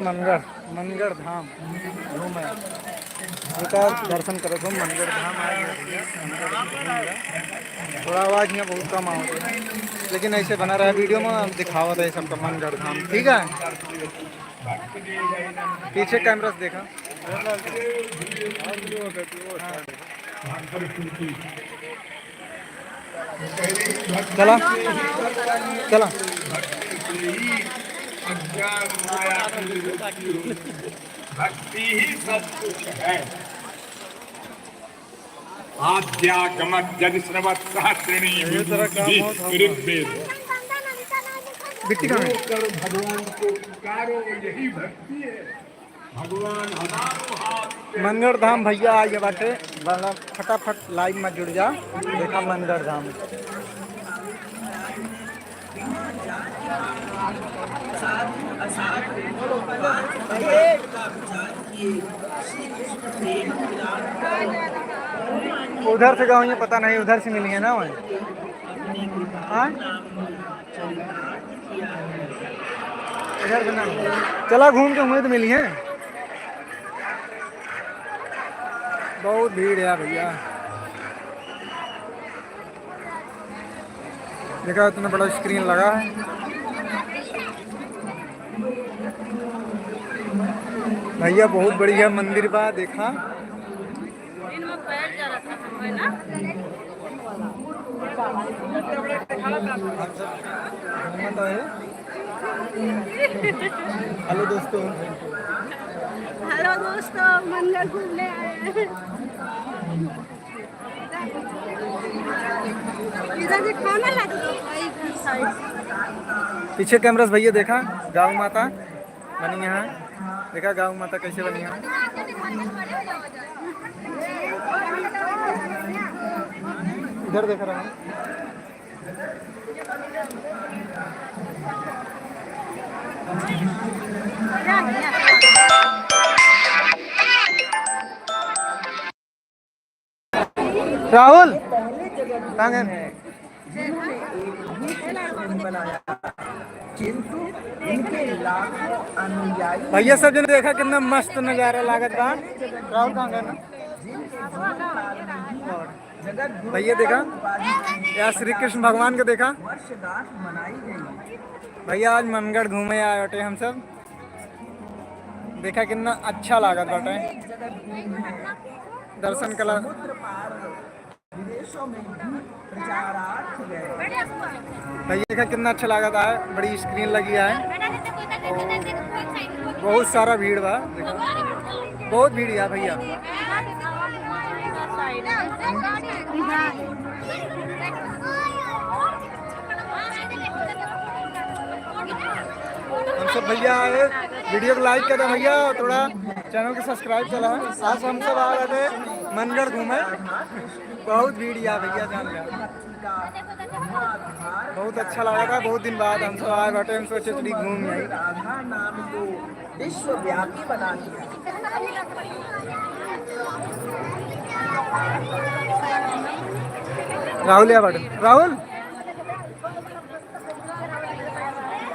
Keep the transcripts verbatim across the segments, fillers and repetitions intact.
मनगढ़, मनगढ़ धाम घूमे। बेटा, दर्शन करे तो मनगढ़ धाम आ गया भैया, मनगढ़ घूम गया। थोड़ा आवाज यहाँ बहुत कम आवत है, लेकिन ऐसे बना रहा है वीडियो में, हम दिखावत है सबका मनगढ़ धाम, ठीक है। पीछे कैमरा से देखा। चला, चला। भक्ति ही सब कुछ है। आद्यागमत जनिस्रवत सहस्रिणी ये तरह का विभूति मौत होगा। ऋग्वेद। बिट्टी कहाँ है? जो करो भगवान को पुकारो, यही भक्ति है। भगवान हजारों हाथ पे मनगढ़ धाम भैया आइए बाटे, मतलब फटाफट लाइव में जुड़ जा, देखा मनगढ़ धाम। उधर से गाँव, ये पता नहीं, उधर से मिली है ना वहीं। हाँ? इधर से ना। चला घूम के हुए तो मिली है। बहुत भीड़ है भैया। देखा, इतना बड़ा स्क्रीन लगा है। भैया, बहुत बढ़िया मंदिर बा, देखा। दिन में पैर जरा था, है ना? हेलो दोस्तों। हेलो दोस्तों, मंदिर घूमने आए हैं। इधर से खाना ला दो, भाई, इधर साइड। पीछे कैमरा से भैया देखा, गौ माता बनी है। देखा गौ माता कैसे बनी है, इधर देख रहा हूँ। राहुल, कहाँ गए? भैया सब जने देखा कितना मस्त नजारा लागत बा। राहुल कहाँ गए ना? भैया देखा, यहाँ श्री कृष्ण भगवान के देखा। भैया आज मनगढ़ घूमे आए बाटे हम सब। देखा कितना अच्छा लागत बाटे। दर्शन कला। भैया देखा कितना अच्छा लागत है, बड़ी स्क्रीन लगी है, बहुत सारा भीड़ बा। देखा बहुत भीड़ है भैया। हम सब भैया आए, वीडियो को लाइक कर दे भैया, थोड़ा चैनल को सब्सक्राइब करा। आज हम सब आ रहे थे मनगढ़ घूमे, बहुत भीड़ या भैया जान लिया। बहुत अच्छा लगा था, बहुत दिन बाद हम सब आए बाटे, हम सोचे थोड़ी घूम आई। विश्वव्यापी बना दिया। राहुल या बाटे, राहुल।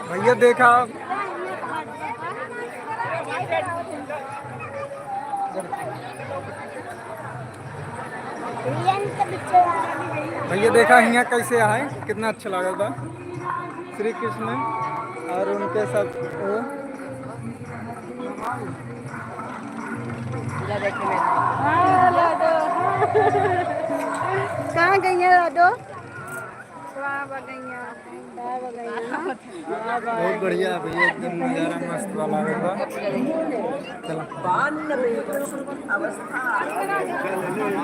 भैया देखा, भैया देखा हियाँ कैसे आए, कितना अच्छा लागल बा। श्री कृष्ण और उनके सब वो। हाँ, लाडो। कहाँ गई है लाडो? वाह, बगैया। बहुत बढ़िया भैया, एकदम नज़ारा मस्त वाला है बा। चला।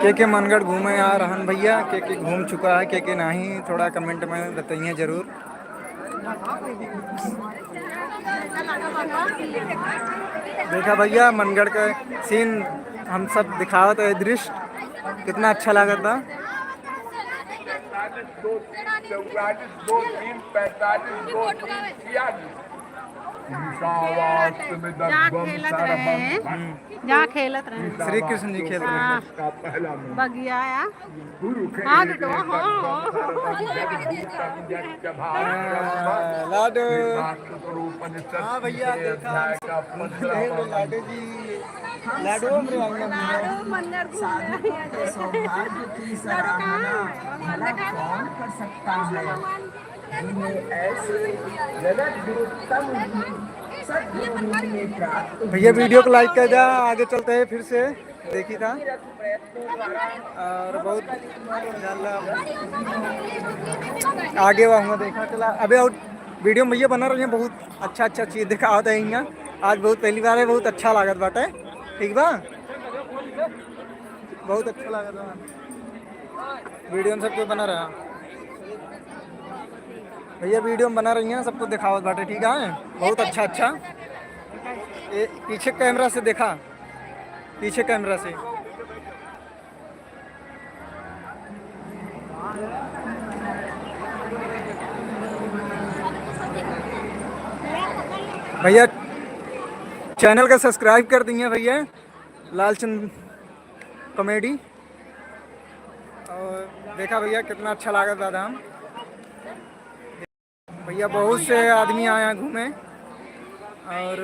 के के मनगढ़ घूमे आ रहन भैया, के के घूम चुका है, के के नहीं, थोड़ा कमेंट में बताइए जरूर। देखा भैया, मनगढ़ का सीन हम सब दिखावत है, दृश्य कितना अच्छा लागत बा। चौवालीस, दो तीन, पैंतालीस, दो तीन, छियालीस। जहाँ खेलत रहे हैं, जहाँ खेलत रहे हैं। श्री कृष्ण जी खेल रहे हैं। हाँ, बगिया आया। हाँ, बेटवा, हाँ, हाँ। हाँ, लाडू। हाँ भैया, देखा हम सब लाडू जी, लाडू हमरे आंगन में है। लाडू मंदिर घूम रहे हैं। सौभाग्य की सराहना भला कौन कर सकता है? इन्हें ऐसे गलत गुरु तम ही सद्गुरु मुनि में प्राप्त भैया, हुए। वीडियो को लाइक कर जा, आगे चलते हैं फिर से। देखी था। और बहुत आगे हुआ हुआ देखा चला। अबे और वीडियो में भैया बना रही हैं, बहुत अच्छा अच्छा चीज दिखावत है यहाँ। आज बहुत पहली बार है, बहुत अच्छा लागत बाटे। ठीक बा, बहुत अच्छा लागत बा। वीडियो में सबको बना रहा भैया, वीडियो में बना रही हैं, सबको दिखावत बाटे। ठीक है, बहुत अच्छा अच्छा। ए, पीछे कैमरा से देखा, पीछे कैमरा से। भैया, चैनल का सब्सक्राइब कर दिए भैया, लालचंद कॉमेडी। और देखा भैया, कितना अच्छा लागत बा धाम। भैया, बहुत से आदमी आए हैं घूमे। और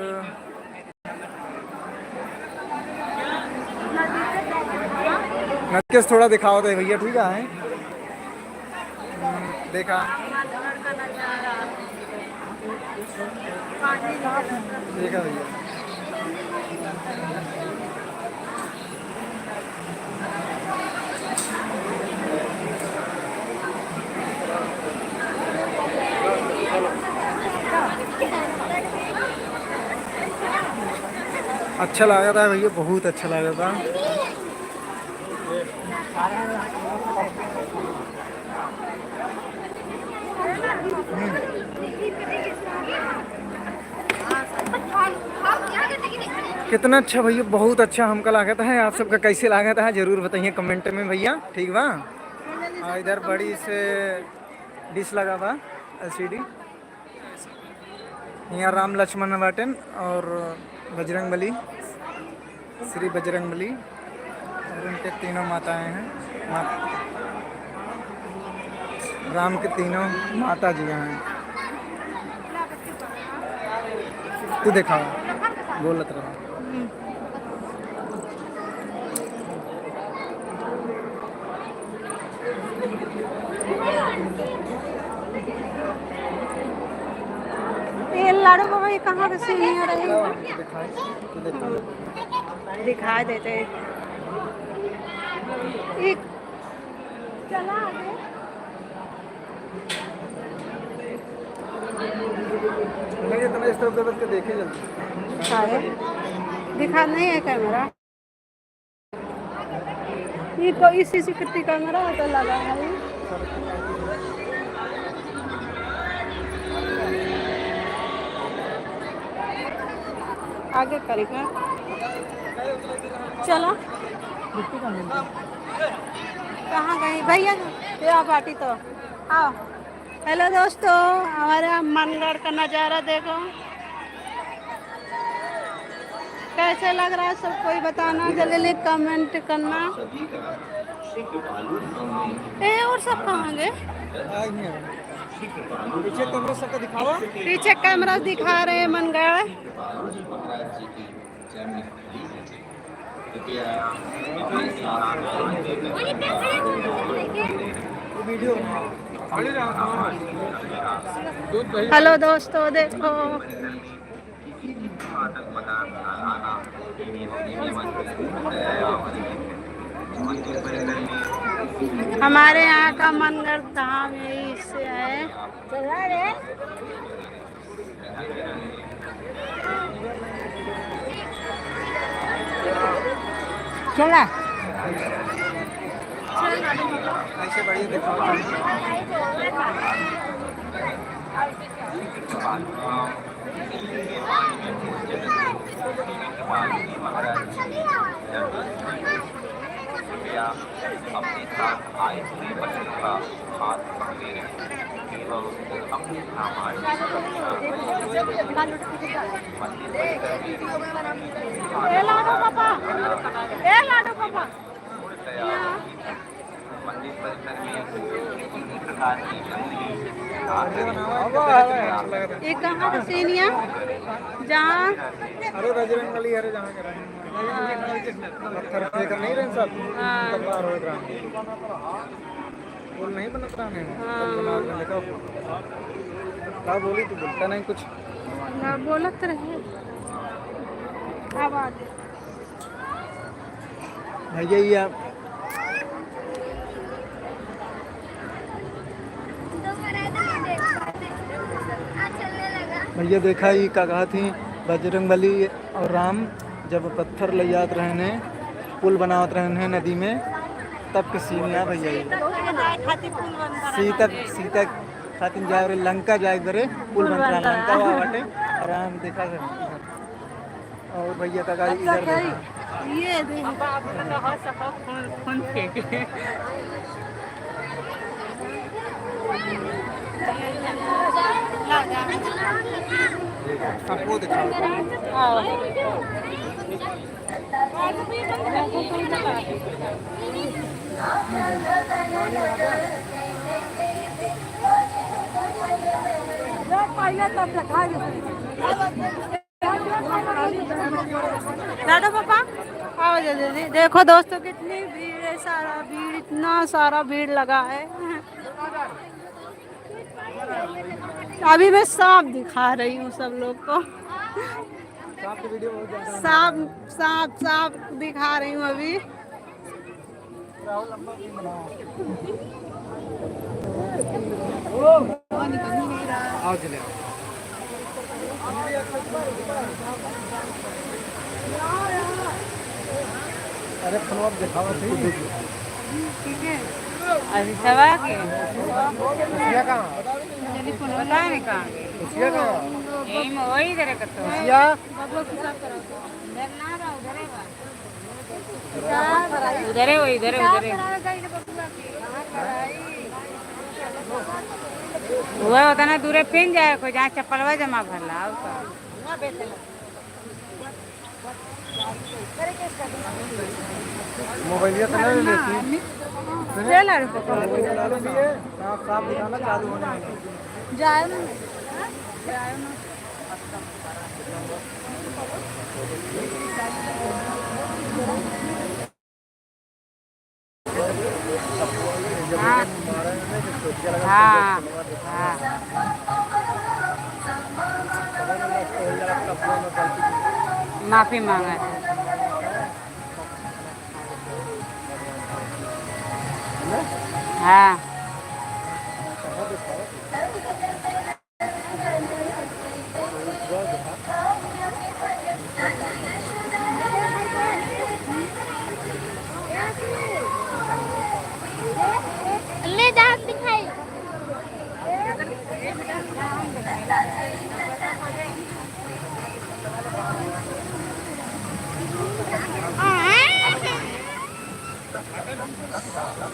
नटकेश थोड़ा दिखावत है भैया, ठीक है। हम्म, देखा, देखा भैया। अच्छा लागत है भैया, बहुत अच्छा लागत है। कितना अच्छा भैया, बहुत अच्छा हमका लागत है। आप सबका कैसे लागत है, जरूर बताइए कमेंट में भैया, ठीक बा। हाँ, इधर बड़ी से डिश लगा बा, एलसीडी। यहाँ राम लक्ष्मण बाटेन और बजरंग बली, श्री बजरंग बली और उनके तीनों माताएं हैं। मा-, राम के तीनों माता जी हैं। तू देखा, बोलत रहा। ये लाडो बाबा, ये कहाँ के सीन है रहे? दिखाई, दिखाई। दिखाई देते हैं। ये चला आगे। नहीं, इतना इस तरफ से बस के देखे जल्दी। दिखा है? दिखा नहीं है कैमरा। ये कोई सीसीटीवी कैमरा तो लगा है। आगे करेगा। चलो। कहाँ गई भैया? ये बाटी तो। आओ। हेलो दोस्तों, हमारे यहाँ मनगढ़ का नज़ारा देखो, कैसे लग रहा है सब कोई बताना, जल्दी जल्दी कमेंट करना। ए, और सब कहाँ गए? पीछे कैमरा सबको दिखाओ। पीछे कैमरा दिखा रहे हैं मनगढ़। हेलो दोस्तों, देखो हमारे यहाँ का मनगढ़ धाम यही से है। चला। ऐसे बढ़िया दिखाओ। अपने साथ आए हुए बच्चों का हाथ पकड़े रहें। ए लाडो पापा, ए लाडो पापा। ये कहाँ का सीन है? जहाँ अरे बजरंग बली, अरे जहाँ के रहे। हाँ। पत्थर फेंक नहीं रहे सब। हाँ। तब बाहर हो रहा। पुल नहीं बनत रहा है। हाँ। सब बना रहे, देखो। का बोली, तू बोलता नहीं कुछ। ना बोलत रहे। अब आ गया। भैया, ये आप भैया देखा, ये का कहत ही, बजरंग बली और राम जब पत्थर ले जात रहने, पुल बनावत रहने नदी में, तब के सीन है भैया। ये सीता, सीता खातिर जाए रहे, लंका जाए करे पुल बनत रहा, लंका वहाँ बाटे। और राम देखा है। और भैया का गाड़ी इधर देखा। ये देखो। खून, खून फेंके। सबको दिखाओ। हाँ। पहले तब देखा। लाडो पापा, आओ जल्दी, जल्दी। देखो दोस्तों, कितनी भीड़ है, सारा भीड़, इतना सारा भीड़ लगा है। अभी मैं सांप दिखा रही हूँ सब लोग को। सांप की वीडियो बहुत ज्यादा है। सांप, सांप, सांप दिखा रही हूँ अभी। आओ चले आओ। अरे फोनवा दिखावा सही। ठीक है। अभी सवा के। खुशिया कहाँ? चली फोनवा। पता नहीं कहाँ गई। खुशिया कहाँ? यही में वही करे करतो। खुशिया? बबुआ के साथ करो। अंदर ना रहो, उधर ही बा। उधरे हो, इधरे, उधरे। वह होता ना दूरे पिन जाए को, जहाँ चप्पलवा जमा भरला, और का। मोबाइलिया तो नहीं लेती। ले ला रे पप्पा। मोबाइल चला लो, ये साफ, साफ दिखाना चालू होने वाला है। जाए ना। जाए ना। हाँ। हाँ, हाँ। माफी मांगा है। हाँ। ले जा, दिखाई।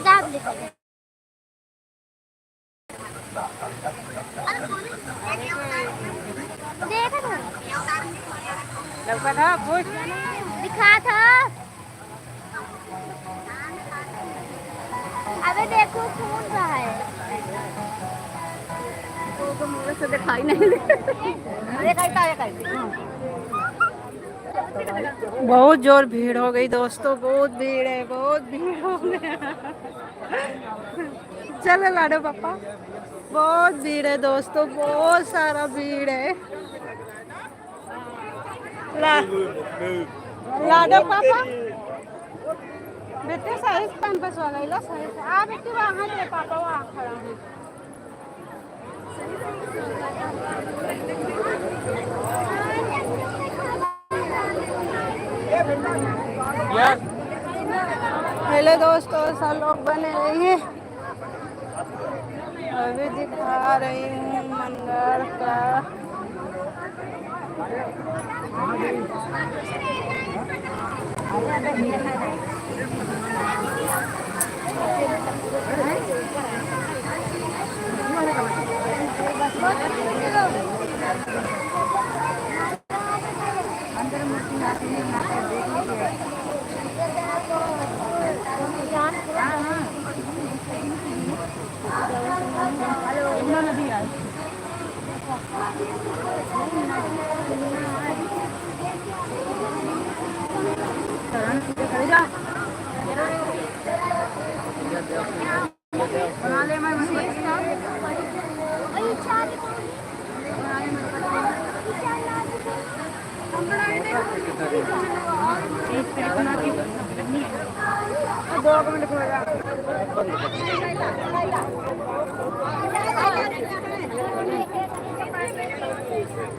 जा, दिखाई। देख ना। लौका था, पूछ। दिखा था। अबे देखो, कौन रहा है? वो तो मुझे से दिखाई नहीं दे। अरे, काई, काई, काई। बहुत जोर भीड़ हो गई दोस्तों, बहुत भीड़ है, बहुत भीड़ हो गया। चलो लाडो पापा, बहुत भीड़ है दोस्तों, बहुत सारा भीड़ है। ला, लाडो पापा, बेटे सही से कान बसवा ले लो, सही से। आ बेटी, वहाँ दे पापा, वहाँ खड़ा है। हेलो दोस्तों, सब लोग बने रहिए। अभी दिखा रही हूँ मंदिर का।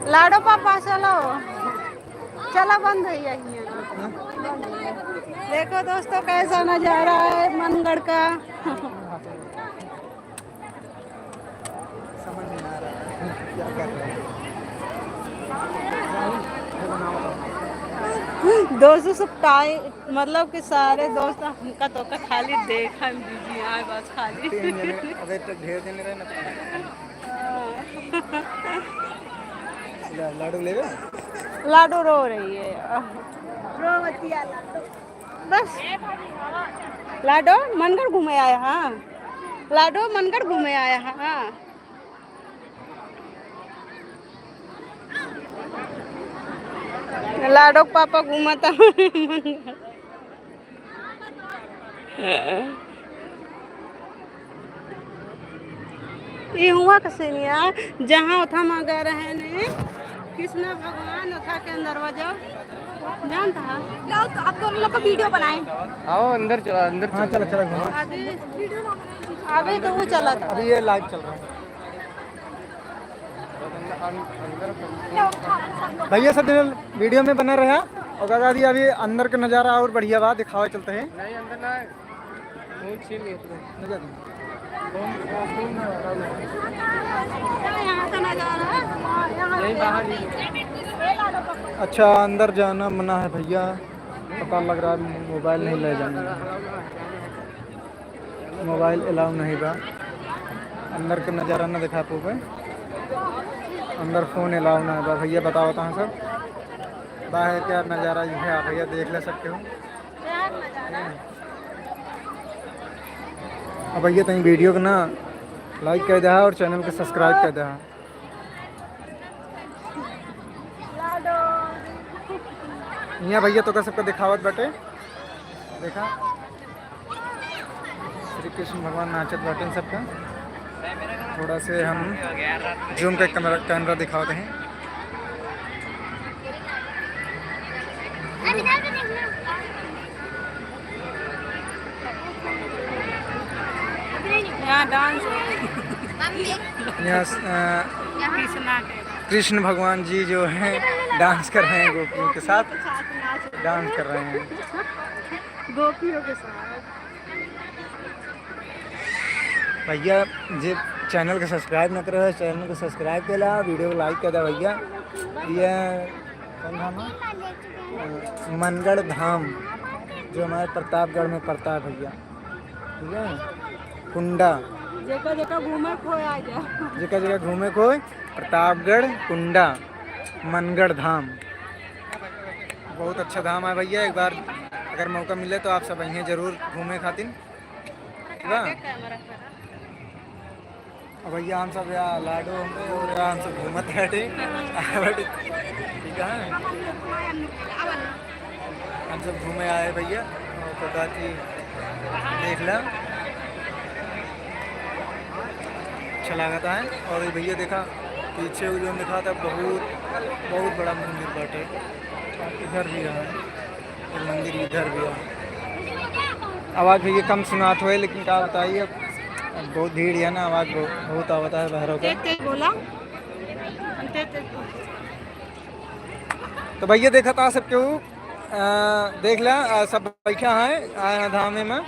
लाडो पापा, चलो, चलो, बंद है ये। देखो दोस्तों, कैसा नजारा है मनगढ़ का। समझ में आ रहा है क्या कर रहे हैं। दोस्तों, सब टाइम, मतलब कि सारे दोस्त हमका तो का खाली देखन दीजिए, हाँ, बस खाली। तीन जने, अबे तो ढेर जने रहे ना। हाँ। ला-, लाडो लेबे? लाडो रो रही है। रो मतिया लाडो। बस। लाडो मनगढ़ घूमे आया, हाँ। लाडो मनगढ़ घूमे आया, हाँ। लाडो के पापा घूमता। ई हुआ के सीनिया, जहाँ उठा मांगा रहे ने, कृष्ण भगवान उठा के अंदर बजाओ, जानता है? लाओ तो आप दोनों लोग का वीडियो बनाएं। आओ अंदर चला, अंदर हाँ, चला। चला, चला, घूमो। अभी, अभी तो वो चला था। अभी ये लाइव चल रहा है। भैया सब दिन वीडियो में बने रहा। और दादा जी अभी अंदर के नज़ारा और बढ़िया बा, दिखावे चलते हैं। नहीं, अंदर ना, वो छीन लिए तुरंत। नज़र नहीं। कौन, कौन, कौन है? यहाँ से नज़ारा है, यहाँ यहीं बाहर ही। अच्छा, अंदर जाना मना है भैया, पता लग रहा है मोबाइल नहीं ले जाना है। मोबाइल अलाउ नहीं बा। अंदर के नज़ारा ना दिखा पोबे, अंदर फोन अलाउ ना बा भैया, बताओ तो सब। बाहर का नज़ारा ये है, आप भैया देख ले सकते हो। अब भैया तनी वीडियो को ना लाइक कर दे और चैनल को सब्सक्राइब कर दे। यहाँ भैया तो का सबका दिखावत बाटे, देखा श्री कृष्ण भगवान नाचत बाटे सबका। थोड़ा से हम जूम के कैमरा, कैमरा दिखावत हैं। यहाँ डांस हो रहा है। यहाँ, अ, कृष्णा के। कृष्ण भगवान जी जो हैं डांस कर रहे हैं गोपियों के साथ, डांस कर रहे हैं गोपियों के साथ। भैया जे चैनल के सब्सक्राइब न करे हो, चैनल के सब्सक्राइब कर ला, वीडियो को लाइक कर दे भैया। ये कौन धाम है? अ, मनगढ़ धाम, जो हमारे प्रतापगढ़ में पड़ता है भैया, ठीक है। कुंडा। जेका जेका घूमे खोए आ जा। जेका जेका घूमे खोए, प्रतापगढ़, कुंडा, मनगढ़ धाम। बहुत अच्छा धाम है भैया, एक बार अगर मौका मिले तो आप सब अइहें जरूर घूमे खातिर। बा। अब भैया हम सब यहाँ लाडो होंगे और यहाँ हम सब घूमत बैठे। ठीक है, हम सब घूमे आए भैया, और तो बाकी देख ला, अच्छा लागता है। और ये भैया देखा पीछे वो जो दिखा था, बहुत बहुत बड़ा मंदिर बाटे, इधर भी है। और मंदिर इधर भी है। आवाज भैया कम सुनात होए, लेकिन का बताइए, अब बहुत भीड़ है ना, आवाज बहु-, बहुत आवता है बाहरों का। तेज तेज बोला, तेज तेज बोला। तो भैया देखा था सब केहू, अ, देख ला, अ, सब बैठा है, आए हैं धामे में,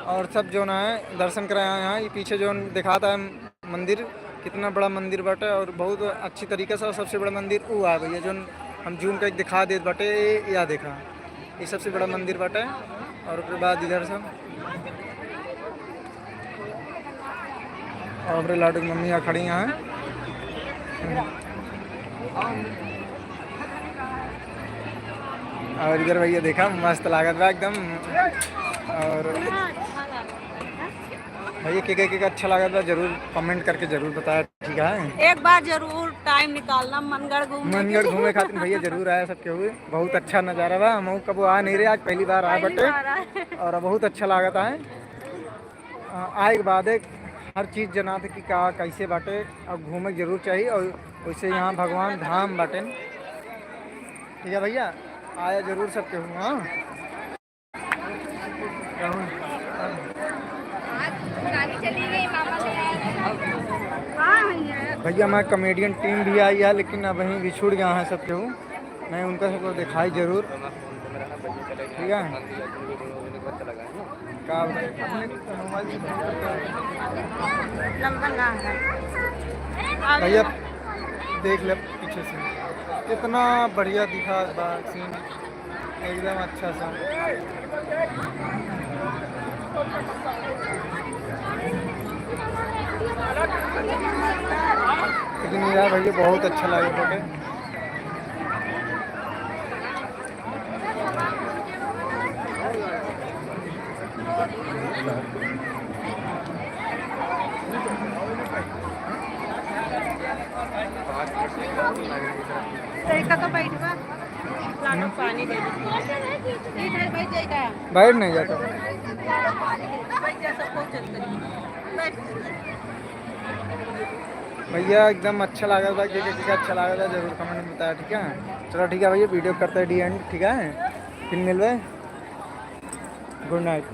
और सब जो ना है दर्शन कराए हैं। ये पीछे जो दिखाता है मंदिर, कितना बड़ा मंदिर बाटे और बहुत अच्छी तरीके से, और सबसे बड़ा मंदिर ऊ है भैया, जोन हम जूम करके दिखा देत बाटे, या देखा, ये सबसे बड़ा मंदिर बाटे। और ओकरे बाद इधर से, और लाडू की मम्मी यहाँ खड़ी हैं। और इधर भैया देखा, मस्त लागत बा एकदम। और भैया, के, के, के अच्छा लागत बा, जरूर comment करके जरूर बताया, ठीक है? एक बार जरूर time निकालना, मनगढ़ घूमने के मनगढ़ लिए। घूमे खातिर भैया जरूर आया सब केहू। बहुत अच्छा नजारा बा, हम कबो आ नहीं रहे, आज पहली बार आए पहली बटे। बार आए। और बहुत अच्छा लागत है। अ, आए के बाद एक हर चीज जनात कि का कैसे बाटे, और घूमे के जरूर चाहिए। और वैसे यहाँ भगवान धाम बाटे, ठीक है भैया, आया जरूर सब केहू। हाँ, भैया, हमार comedian team भी आई है, लेकिन अब वहीं बिछुड़ गया है सब केहू। मैं उनका सबको दिखाई जरूर, ठीक है? का बताई? नंबर ना है। भैया, देख ले पीछे से, कितना बढ़िया दिखा बा scene, एकदम अच्छा सा। लेकिन यार भैया, बहुत अच्छा लगा मुझे। तरीका तो बैठवा, लाडो पानी दे दे। ठीक है, बैठ जाएगा। बैठ नहीं जाता। बैठ जा, सब कुछ चलते हैं। बैठ। भैया, एकदम अच्छा लागल बा, के, के, के अच्छा लागल बा, जरूर comment में बताया, ठीक है? चलो, ठीक है भैया, video करते हैं D end, ठीक है? फिर मिलबे, good night।